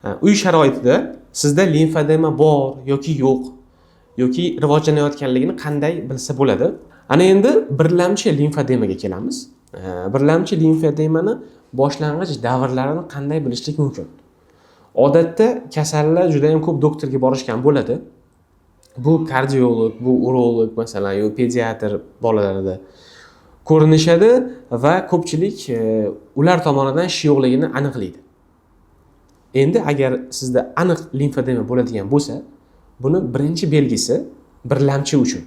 Ha, uy sharoitida sizda limfedema bor yoki yo'q yoki rivojlanayotganligini qanday bilsa bo'ladi? Ana endi birlamchi limfedemaga kelamiz. Birlamchi limfedemani boshlang'ich davrlarini qanday bilishlik mumkin? Odatda kasallar juda yam ko'p doktorga borishgan bo'ladi. Bu kardiolog, bu urolog masalan, yo pediatr bolalarda ko'rinishadi va ko'pchilik ular tomonidan shish yo'qligini aniqlaydi. Endi agar sizda aniq limfedema bo'ladigan bo'lsa, buni birinchi belgisi birlamchi uchun.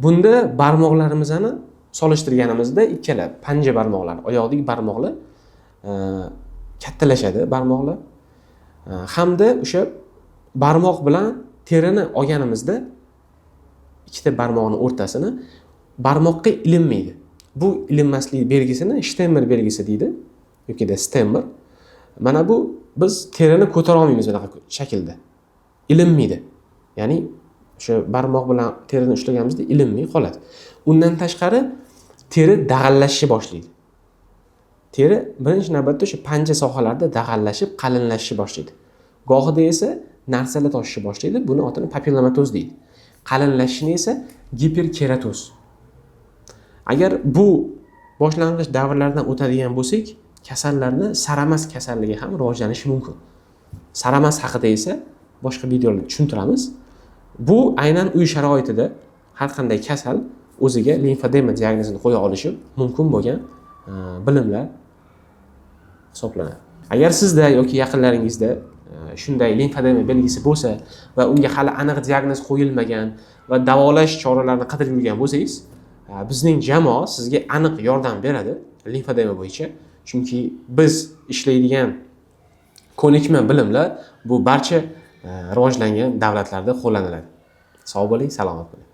Bunda barmoqlarimizni solishtirganimizda ikkala panja barmoqlar, oyoqdagi barmoqlar kattalashadi barmoqlar. Hamda o'sha barmoq bilan terini olganimizda ikkita barmoqni o'rtasini barmoqqa ilinmaydi. Bu ilinmaslik belgisini Shtemmer belgisi deydi yokida Stemmer. Mana bu biz terini ko'tara olmaymiz bunaqa shaklda. Ilinmaydi. Ya'ni o'sha barmoq bilan terini ushlaganimizda ilinmay qoladi. Undan tashqari teri dag'allashishni boshlaydi. Teri birinchi navbatda o'sha panja sohalarida dag'allashib, qalinlashishni boshlaydi. Gohida esa narsalar toshishni boshlaydi. Buni otini papillomatoz deydi. Qalinlashishini esa giperkeratoz. Agar bu boshlang'ich davrlardan o'tadigan bo'lsak, kasallarni saramas kasalligi ham rivojlanishi mumkin. Saramas haqida esa boshqa videolarda tushuntiramiz. Bu aynan uy sharoitida har qanday kasal o'ziga limfedema diagnozini qo'ya olishi mumkin bo'lgan bilimlar hisoblanadi. Agar sizda yoki yaqinlaringizda shunday limfedema belgisi bo'lsa va unga hali aniq diagnoz qo'yilmagan va davolash choralarini qidirib yurgan bo'lsangiz, bizning jamoa sizga aniq yordam beradi limfedema bo'yicha. Chunki biz ishlaydigan ko'nikma, bilimlar bu barcha rivojlangan davlatlarda qo'llaniladi. Sog' bo'ling, salomat bo'ling.